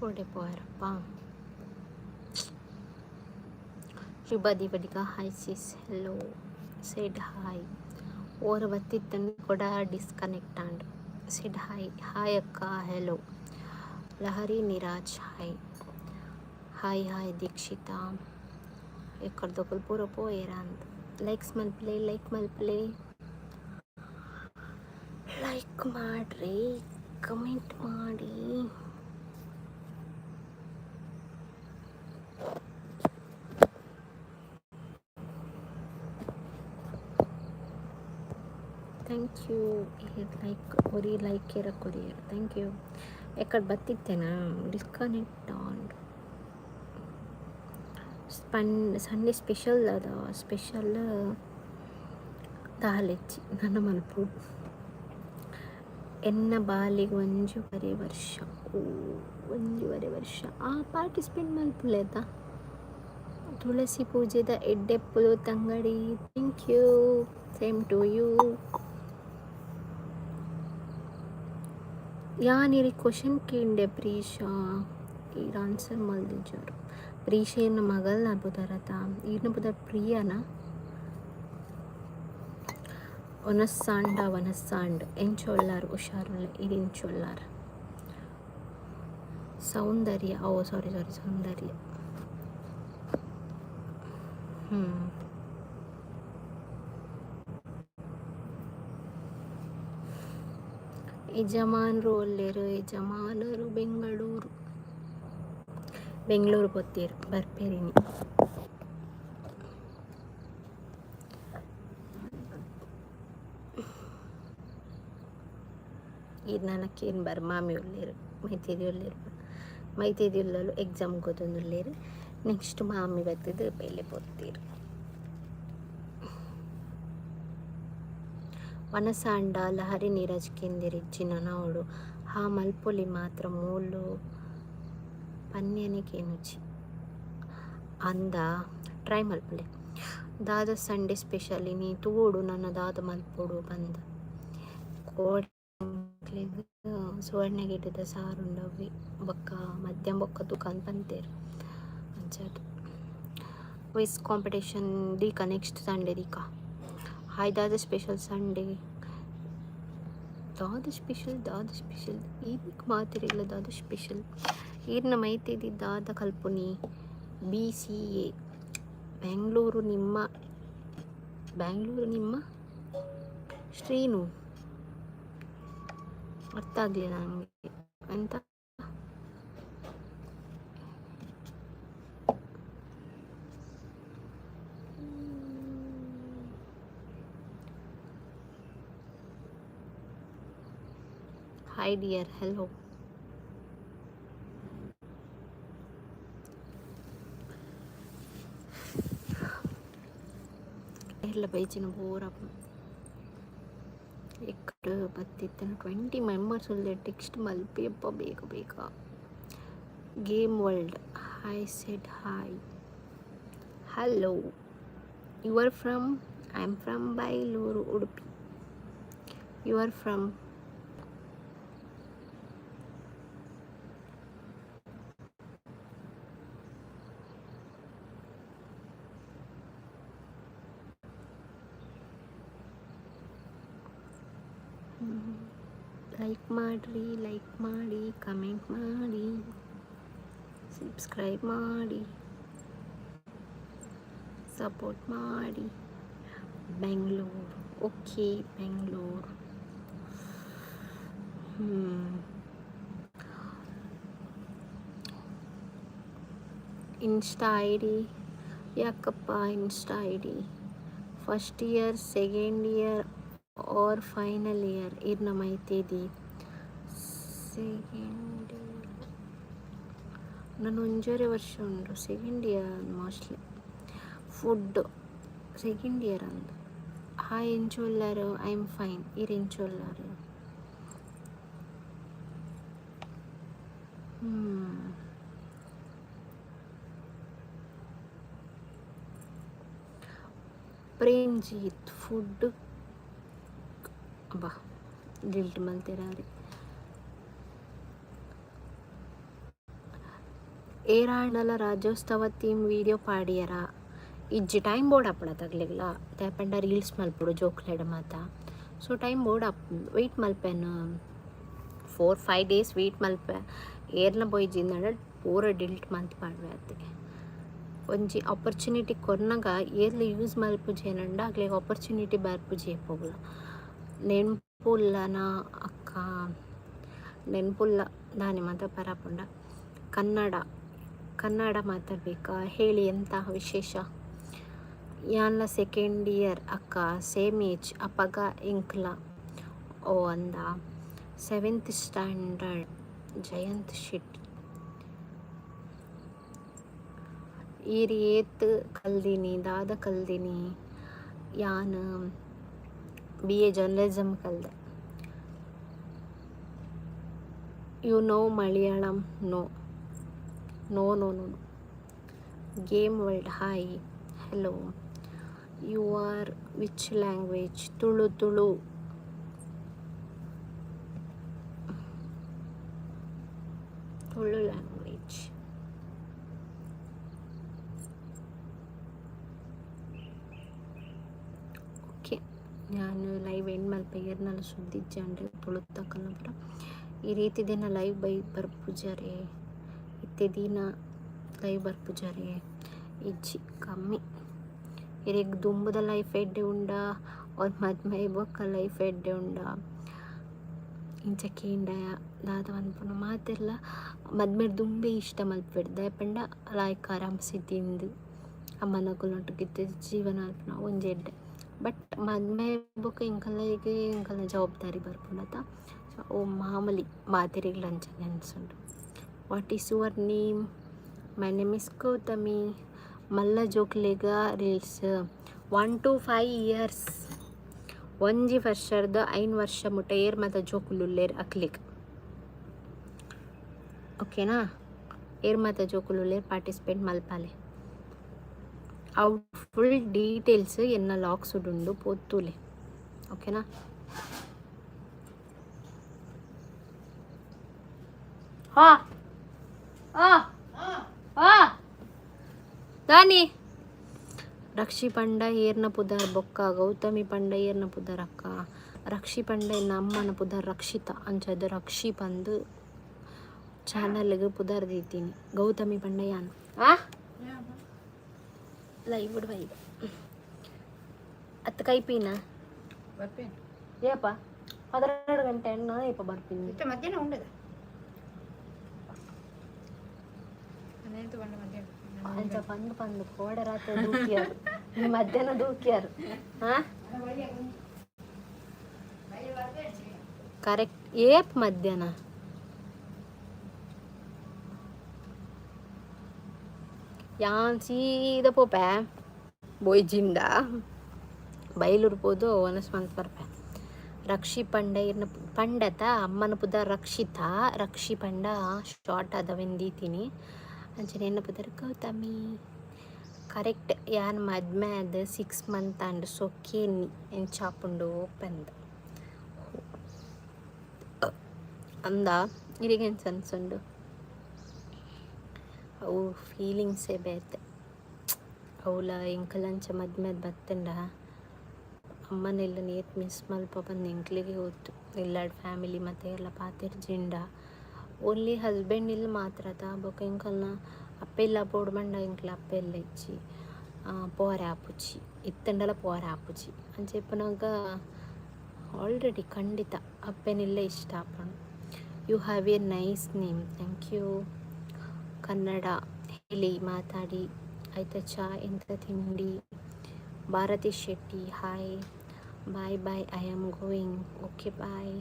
ಒಡೆ ಪೋಯರಪ್ಪ. ಶುಭ ದೀಪಡಿಗ. Hi sis, hello, said hi. ಓರ ಬತ್ತಿತ್ತಂದು ಕೂಡ disconnect and. Said hi. Hi ಅಕ್ಕ, hello. Lahari Niraj, hi hi hi. Dikshita, ಎಕ್ಕಡ್ದೊಕುಲು ಪೂರ ಪೋಯೆರ ಅಂದ್. ಲೈಕ್ಸ್ ಮಲ್ಪಲೆ, ಲೈಕ್ ಮಲ್ಪಲೆ, ಲೈಕ್ ಮಾಡ್ರಿ, ಕಮೆಂಟ್ ಮಾಡಿ. Thank you. Like Kori, like ಏರ ಕೊರಿಯರ್. Thank you. ಎಕ್ಕಡ್ ಬತ್ತಿತ್ತೇನಾ, ಡಿಸ್ಕನೆಕ್ಟ್ ಆನ್. ಸ್ಪನ್ ಸಂಡೇ ಸ್ಪೆಷಲ್ ಅದ? ಸ್ಪೆಷಲ್ ದಾಲೆಚ್ಚಿ ನನ್ನ ಮಲ್ಪೊಡು. ಎನ್ನ ಬಾಲೆಗ್ 1.5 ವರ್ಷ. ಓ, 1.5 ವರ್ಷ. ಆ ಪಾರ್ಟಿಸಿಪೇಟ್ ಮಲ್ಪುಲೆತ. ತುಳಸಿ ಪೂಜೆದ ಎಡ್ಡೆಪ್ಪುಲು ತಂಗಡಿ. Thank you, same to you. ಯಾನ್ ಇರೆಗ್ ಕ್ವಶನ್ ಕೇಂಡೆ ಪ್ರೀಶಾ, ಈರ್ ಆನ್ಸರ್ ಮಲ್ದಿಜರ್. ಪ್ರೀಶಾ ಈರ್ನ ಮಗಲ್ನ ಪುದರತ? ಈರ್ನ ಪುದರ್ ಪ್ರಿಯನಾ? ವನಸ್ಸಾಂಡ, ವನಸ್ಸಾಂಡ್. ಎಂಚ ಉಲ್ಲಾರ್? ಹುಷಾರುಲ್ಲೆ. ಈರ್ ಎಂಚ ಉಲ್ಲಾರ್? ಸೌಂದರ್ಯ, ಓ ಸಾರಿ ಸಾರಿ, ಸೌಂದರ್ಯ. ಹ್ಞೂ ಯಜಮಾನ್ರು ಒಲ್ಲೆರ್? ಯಜಮಾನರು ಬೆಂಗಳೂರು, ಬೆಂಗಳೂರು ಪೋತೇರ್, ಬರ್ಪೇರಿನಿ. ಈರ್ ನನಕ್ಕೇನು ಬರ್. ಮಾಮಿ ಉಲ್ಲೇರು, ಮೈತೇದಿ ಉಲ್ಲೇರು. ಮೈತೇದಿ ಉಲ್ಲಲು, ಎಕ್ಸಾಮ್ ಗೊತ್ತೊಂದುಲ್ಲೇರು. ನೆಕ್ಸ್ಟ್ ಮಾಮಿ ಬತ್ತದು ಬೇಲೆ ಪೋತೀರು. ವನಸಾಂಡ ಲಹರಿ ನೀರಜ್ ಕೇಂದಿರ್ ಇಜ್ಜಿ ನನ ಹಾ ಮಲ್ಪೊಲಿ ಮಾತ್ರ ಮೂಲು ಪನ್ಯನೆ ಕೇನುಜಿ ಅಂದ. ಟ್ರೈ ಮಲ್ಪುಲೆ. ದಾದ ಸಂಡೇ ಸ್ಪೆಷಲ್ ಇನಿ? ತೂವೊಡು ನನ ದಾದ ಮಲ್ಪೊಡು ಪಂದ್. ಕೋಡೆ ಸುವರ್ಣಗೆಡ್ಡೆದ ಸಾರುಂಡು ಅವ್ವೆ. ಬೊಕ್ಕ ಮಧ್ಯಾಹ್ನ ಬೊಕ್ಕ ತೂಕ ಪಂತೆರ್. ಅಂಚಾದ್ ಕ್ವಿಜ್ ಕಾಂಪಿಟೇಷನ್ ದೀಕ, ನೆಕ್ಸ್ಟ್ ಸಂಡೇ ದೀಕ. ಹಾಯ್, ದಾದ ಸ್ಪೆಷಲ್ ಸಂಡೇ? ದಾದ ಸ್ಪೆಷಲ್? ದಾದ ಸ್ಪೆಷಲ್? ಈನಿಕ್ ಮಾತೆರೆಗ್ಲ ದಾದ ಸ್ಪೆಷಲ್? ಈರ್ನ ಮೈತೇದಿ ದಾದ ಕಲ್ಪುನಿ? BCA. Bengaluru ನಿಮ್ಮ, ಬ್ಯಾಂಗ್ಳೂರು ನಿಮ್ಮ ಶ್ರೀನು. ಅರ್ಥ ಆಗಲಿಲ್ಲ ನನಗೆ ಎಂತ. Hi dear, hello. ಎಲ್ಲ ಬೈಚಿನ ಬೋರ್. ಎಕ್ಕಡ್ ಬತ್ತಿತ್ತನ? 20 ಮೆಂಬರ್ಸ್ ಉಲ್ಲೆ. ಟೆಕ್ಸ್ಟ್ ಮಲ್ಪಿಯಪ್ಪ ಬೇಗ ಬೇಗ. Game world, hi, said hi, hello. You are from? I am from Bailur, Udupi. You are from? Like ಮಾಡಿರಿ, ಲೈಕ್ ಮಾಡಿ, ಕಮೆಂಟ್ ಮಾಡಿ, ಸಬ್ಸ್ಕ್ರೈಬ್ ಮಾಡಿ, ಸಪೋರ್ಟ್ ಮಾಡಿ. ಬೆಂಗಳೂರು, ಓಕೆ, ಬೆಂಗಳೂರು. ಹ್ಞೂ ಇನ್ಸ್ಟಾ ಐಡಿ ಯಾಕಪ್ಪ? Insta ID. First year, second year or final year ಇರ್ನ ಮೈತೇದಿ? Second year. ನಾನು 1.5 ವರ್ಷ ಉಂಡು. Second year mostly. Food, second year ಅಂದು. ಹಾಯ್, ಎಂಚ ಉಲ್ಲರು? I am fine. ಈರ್ ಎಂಚ ಉಲ್ಲರು? ಹ್ಞೂ ಪ್ರೇಮ್ಜೀತ್, ಫುಡ್ ಅಬ್ಬಾ ಗಿಲ್ಟ್ ಮಲ್ತೆರಾರಿ. ಏರಾಂಡಲ ರಾಜ್ಯೋತ್ಸವ ಥೀಮ್ ವೀಡಿಯೋ ಪಾಡಿಯರ? ಇಜ್ಜಿ, ಟೈಮ್ ಬೋರ್ಡ್ ಅಪ್ಪಡ ತಗ್ಲಿಗ್ಲ. ದಾಯೆಪಂಡ ರೀಲ್ಸ್ ಮಲ್ಪೊಡು ಜೋಕ್ಲೆಡ ಮಾತ. So time board up, wait ಮಲ್ಪೆನ್. 4-5 ಡೇಸ್ ವೆಯ್ಟ್ ಮಲ್ಪೆ. ಏರ್ನ ಪೋಯಿಜಿಂದಾಂಡ ಪೂರ ಡಿಲೀಟ್ ಮಂತ್ ಪಾಡ್ವೆ ಅತ್ತೆ. ಒಂಜಿ ಆಪರ್ಚುನಿಟಿ ಕೊರ್ನಗ ಏರ್ಲ ಯೂಸ್ ಮಲ್ಪುಜೇನಂಡ ಅಕ್ಲೆಗ್ ಆಪರ್ಚುನಿಟಿ ಬರ್ಪುಜಿ ಏಪೊಗ್ಲ. ನೆನ್ಪುಲ್ಲನ ಅಕ್ಕ? ನೆನ್ಪುಲ್ಲ ದಾನೆ ಮಾತ ಪರಪುಂಡ. ಕನ್ನಡ, ಕನ್ನಡ ಮಾತಾಡಬೇಕಾ? ಹೇಳಿ, ಎಂತ ವಿಶೇಷ? ಯಾನ್ಲ ಸೆಕೆಂಡ್ ಇಯರ್ ಅಕ್ಕ, ಸೇಮ್ ಏಜ್ ಅಪಗ ಎಂಕ್ಲ. ಓ, ಅಂದ. Seventh standard Jayant Shetty. ಈರ್ ಏತ್ ಕಲ್ದಿನಿ? ದಾದ ಕಲ್ದಿನಿ? ಯಾನ್ ಬಿಎ ಜರ್ನಲಿಸಮ್ ಕಲ್ದೆ. You know Malayalam? No, no, no, no. Game World, hi, hello. You are which language? Tulu, Tulu, Tulu language. Okay, ಯಾನ್ ಲೈವ್ ಎಂಡ್ ಮಲ್ಪ. ಏರ್ನಲ ಸುದ್ದಿಜ್ಜಾಂಡ್ ತುಳುತ್ತಕಲ್ನ ಪೂರ. ಈ ರೀತಿ ದಿನ ಲೈವ್ ಬೈ ಬರ್ಪುಜಾರೆ? ಇತ್ತೆ ದಿನ ಲೈವ್ ಬರ್ಪುಜಾರೆ? ಇಜ್ಜಿ, ಕಮ್ಮಿ. ಇರೆಗ್ ದುಂಬುದ ಲೈಫ್ ಎಡ್ಡೆ ಉಂಡ, ಅವ್ರ ಮದ್ಮೆ ಬೊಕ್ಕ ಲೈಫ್ ಎಡ್ಡೆ ಉಂಡ? ಇಂಚ ಕೇಂಡ ದಾದ ಪನ್ಪುನ? ಮಾತೆರ್ಲ ಮದ್ಮೆಡ್ ದುಂಬೆ ಇಷ್ಟ ಮಲ್ಪೆರ್. ದಾಯೆ ಪಂಡ ಲಾಯ್ಕ್ ಆರಾಮ್ಸೆ ತಿಂದು ಅಮ್ಮನಕುಲ್ನೊಟ್ಟುಗ್ ಇತ್ತ್ ಜೀವನ ಮಲ್ಪುನ ಒಂಜಿ ಎಡ್ಡೆ. ಬಟ್ ಮದ್ಮೆ ಬೊಕ್ಕ ಎಂಕಲ್ನ ಎಂಕಲ್ನ ಜವಾಬ್ದಾರಿ ಬರ್ಪುಂಡತ. ಸೊ ಅವು ಮಾಮೂಲಿ, ಮಾತೆರೆಗ್ಲ ಅಂಚನೆ ಅನ್ಸುಂಡು. What is your name? My name is Gautami. ಮಲ್ಲ ಜೋಕ್ಲೆಗ ರೀಲ್ಸ್? 1 to 5 years, 1 ವರ್ಷದ 5 ವರ್ಷ ಮುಟ್ಟ ಏರ್ ಮಾತ ಜೋಕುಲು ಉಲ್ಲೆರ್ ಅಕ್ಲೆಗ್, ಓಕೆನಾ? ಏರ್ ಮಾತ ಜೋಕುಲು ಉಲ್ಲೆರ್, ಪಾರ್ಟಿಸಿಪೇಟ್ ಮಲ್ಪಾಲೆ. ಅವು ಫುಲ್ ಡೀಟೇಲ್ಸ್ ಎನ್ನ ಲಾಕ್ಸ್ ಉಂಡು, ಪೋತೂಲೆ, ಓಕೆನಾ? ಹಾ ಆ ಆ ದಾನಿ? ರಕ್ಷಿ ಪಂಡ ಏರ್ನ ಪುದರ್ ಬೊಕ್ಕ ಗೌತಮಿ ಪಂಡ ಏರ್ನ ಪುದರ್ ಅಕ್ಕ? ರಕ್ಷಿ ಪಂಡ ಎನ್ನ ಅಮ್ಮನ ಪುದರ್ ರಕ್ಷಿತಾ. ಅಂಚಾದ್ ರಕ್ಷಿ ಪಂದ್ ಚಾನಲ್ಗೆ ಪುದರ್ ದೀತೀನಿ. ಗೌತಮಿ ಪಂಡ ಯಾನ್. ಆ ಲೈವ್ ಬೈದ ಅತ್ತ ಕೈಪಿನ. ಬರ್ಪೇನು. ಏಪ? 12 ಗಂಟೆ ಅಣ್ಣ, ಏಪ ಬರ್ತೀನಿ? ಇತ್ತೆ ಮಧ್ಯಾಹ್ನ ಉಂಡದ 12 ಗಂಟೆ ಮಧ್ಯಾಹ್ನ. ಅಂಚ ಪಂದ್ ಪಂದ್ ಕೋಡೆ ರಾತ್ರಿ ದೂಕಿಯಾರು, ಈ ಮಧ್ಯಾಹ್ನ ದೂಕಿಯಾರು. ಹಾ, ಕರೆಕ್ಟ್. ಏಪ್ ಮಧ್ಯಾಹ್ನ? ಯಾನ್ ಸೀದಾ ಪೋಪೆ ಬೋಯ್ಜಿಂಡ ಬೈಲೂರು ಪೋದು ಒನಸ್ ಮಂತ್ ಬರ್ಪೆ. ರಕ್ಷಿ ಪಂಡ ಇರ್ನ ಪಂಡತ ಅಮ್ಮನ ಪುದರ್ ರಕ್ಷಿತಾ. ರಕ್ಷಿ ಪಂಡ ಶಾರ್ಟ್ ಆದವೆನ್ ದೀತೀನಿ. ಅಂಚನೆ ಎನ್ನ ಪುದರ್ ಗೌತಮಿ. ಕರೆಕ್ಟ್. ಯಾನ್ ಮದ್ಮೆ ಆದ್ 6 ಮಂತ್ ಆಂಡ್. ಸೊ ಕೇನ್ನಿ ಎಂಚಾಪುಂಡು ಪಂದ್. ಅಂದ, ಇರೆಗ್ ಎಂಚ ಅನ್ಸುಂಡು? ಅವು ಫೀಲಿಂಗ್ಸೇ ಬೇತೆ. ಅವುಲ ಎಂಕಲಂಚ ಮದ್ಮೆ ಆದ್ ಬತ್ತುಂಡ ಅಮ್ಮನೆಲ್ಲ ಏತ್ ಮಿಸ್ ಮಲ್ಪ ಪಂದ್ ಎಂಕ್ಲೆಗೆ ಗೊತ್ತು. ಇಲ್ಲಡ್ ಫ್ಯಾಮಿಲಿ ಮತ್ತೆ ಎಲ್ಲ ಪಾತೆರ್ಜಿಂಡ ಓನ್ಲಿ ಹಸ್ಬೆಂಡ್ ಇಲ್ಲ್ ಮಾತ್ರ ಅತ. ಬೊಕ ಎಂಕಲ್ನ ಅಪ್ಪೆ ಇಲ್ಲ ಪೋಡು ಪಂಡ ಎಂಕ್ಲ ಅಪ್ಪೆ ಇಲ್ಲ ಇಜ್ಜಿ, ಪೋರೆ ಆಪುಜಿ, ಇತ್ತುಂಡಲ ಪೋರೆ ಆಪುಜಿ. ಅಂಚ ಇಪ್ಪುನಗ ಆಲ್ರೆಡಿ ಖಂಡಿತ ಅಪ್ಪೆನಿಲ್ಲ ಇಷ್ಟ ಆಪುಂಡು. You have a nice name. Thank you. Kannada ಹೇಳಿ, ಮಾತಾಡಿ. ಆಯ್ತಾ ಚಾ? ಎಂತ ತಿಂಡಿ? Bharati Shetty, hi, bye bye, I am going. Okay, bye.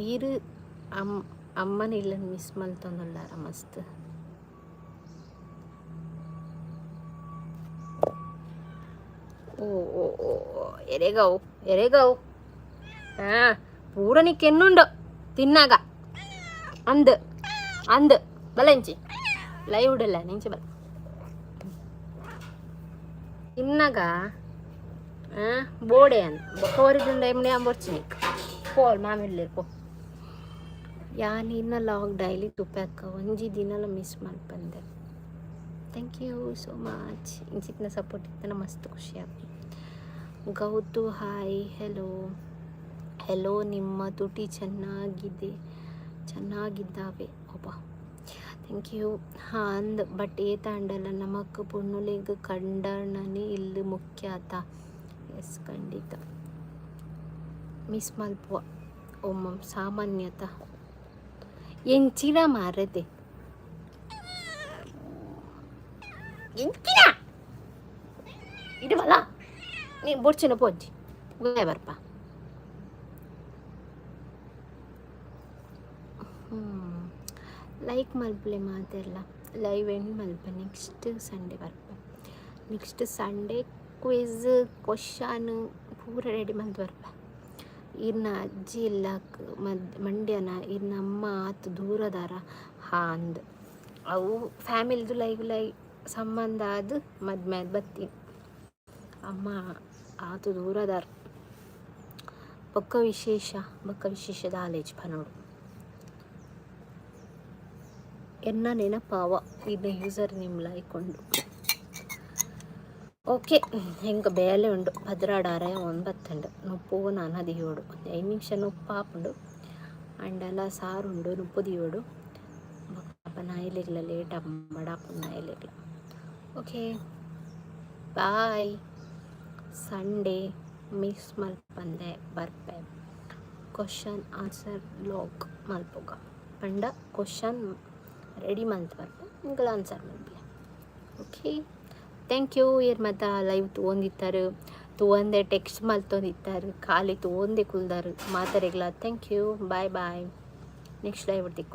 ಈರ್ ಅಮ್ಮನ ಇಲ್ಲನ್ ಮಿಸ್ ಮಲ್ತೊಂದುಲ್ಲಾರ ಮಸ್ತ್? ಓ ಓ ಓ, ಎರೆಗವು ಎರೆಗವು? ಹಾಂ, ಪೂರ ನಿಕ್ಕೆನ್ನುಂಡು ತಿನ್ನಾಗ. ಅಂದ್ ಅಂದ್ ಬಲ ಇಂಚಿ ಲೈವ್ ಉಡಲ್ಲ ನಿಂಚಿ ಬಲ ತಿನ್ನಾಗ. ಬೋಡೆ ಅಂದ್ ಬೊಕ್ಕ ಒರಿದುಂಡ ಎಮ್ನೆ ಅಂಬೊರ್ಚಿ ನಿಕ್. ಪೋಲ್ ಮಾಮಿಲ್ಲೇರ್ ಪೋ. ಯಾನ್ ಇನ್ನ ವ್ಲಾಗ್ ಡೈಲಿ ತುಪ್ಯಾಕ, ಒಂಜಿ ದಿನಲ ಮಿಸ್ ಮಲ್ಪಂದೆ. Thank you so much. ಇಂಚಿತ್ತಿನ ಸಪೋರ್ಟ್ ಇತ್ತನ ಮಸ್ತ್ ಖುಷಿ ಆಪುಂಡು. ಗೌತು, ಹಾಯ್, ಹೆಲೋ, ಹೆಲೋ. ನಿಮ್ಮ ತುಟಿ ಚೆನ್ನಾಗಿದೆ, ಚೆನ್ನಾಗಿದ್ದಾವೆ ಒಬ್ಬ. Thank you. ಹಾಂ ಅಂದ್, ಬಟ್ ಏತಾಂಡಲ ನಮಕ್ ಪೊಣ್ಣುಲೆಗ್ ಕಂಡನನೆ ಇಲ್ಲ್ ಮುಖ್ಯ ಅತ? ಎಸ್, ಖಂಡಿತ. ಮಿಸ್ ಮಲ್ಪುವ ಒಮ್ಮೊಮ್ಮೆ, ಸಾಮಾನ್ಯತ. ಎಂಚಿನ ಮಾರತೆ, ಎಂಚಿನ ಇಡುವಲ್ಲ ನೀ ಬೊಡ್ಚಿನ ಪೋಜ್ಜಿ ಬರ್ಪ. ಲೈಕ್ ಮಲ್ಪುಲೆ ಮಾತೆರ್ಲ. ಲೈವ್ ಎಂಡ್ ಮಲ್ಪ. ನೆಕ್ಸ್ಟ್ ಸಂಡೇ ಬರ್ಪ. ನೆಕ್ಸ್ಟ್ ಸಂಡೇ ಕ್ವಿಝ್ ಕ್ವಶನ್ ಪೂರ ರೆಡಿ ಮಲ್ತ್ ಬರ್ಪ. ಇರ್ನ ಅಜ್ಜಿ ಇಲ್ಲಕ್ ಮದ್ ಮಂಡ್ಯನ, ಇರ್ನ ಅಮ್ಮ ಆತ್ ದೂರದಾರ. ಹಾ ಅಂದ್, ಅವು ಫ್ಯಾಮಿಲಿದು ಲೈವ್ ಲೈ ಸಂಬಂಧ ಆದ್ ಮದ್ಮೆ ಆದ್ ಬತ್ತಿ. ಅಮ್ಮ ಆತು ದೂರದಾರ್. ಬೊಕ್ಕ ವಿಶೇಷ, ಬೊಕ್ಕ ವಿಶೇಷ ದಾಲೇಜ್ ಪನೊಡು. ಎನ್ನ ನೆನಪಾವ ಇನ್ನ ಯೂಸರ್ ನೇಮ್ ಲಾಯ್ಕೊಂಡು. ಓಕೆ, ಎಂಕ್ ಬೇಲೆ ಉಂಡು. 12 ಅರೆ ಒಂಬತ್ತುಂಡು. ನುಪ್ಪು ನನ ದಿಯೋಡು, 5 ನಿಮಿಷ ನುಪ್ಪು ಆಪುಂಡು. ಅಂಡಲ ಸಾರುಂಡು, ನುಪ್ಪು ದಿಯೋಡು. ಬೊಕ್ಕ ನಾಯಿಲೆಗ್ಲ ಲೇಟ್ ಮಡಾಪುಂಡು ನಾಯಿಲೆಗ್ಲ. Okay, bye. ಸಂಡೇ ಮಿಸ್ ಮಲ್ಪಂದೆ ಬರ್ಪೆ. ಕ್ವಶನ್ ಆನ್ಸರ್ ವ್ಲಾಗ್ ಮಲ್ಪುಗ ಪಂಡ ಕ್ವಶನ್ ರೆಡಿ ಮಲ್ತ್ ಬರ್ಪೆ, ನಿಕುಲು ಆನ್ಸರ್ ಮಲ್ಪುಲೆ. Okay, thank you. ಏರ್ ಮಾತ ಲೈವ್ ತೂವೊಂದಿತ್ತಾರೆ, ತೂವಂದೆ ಟೆಕ್ಸ್ಟ್ ಮಲ್ತೊಂದಿತ್ತಾರೆ, ಖಾಲಿ ತೂವೊಂದೆ ಕುಲ್ದಾರ್, ಮಾತೆರೆಗ್ಲ thank you. Bye bye. Next live ತಿಕ್ಕುವ.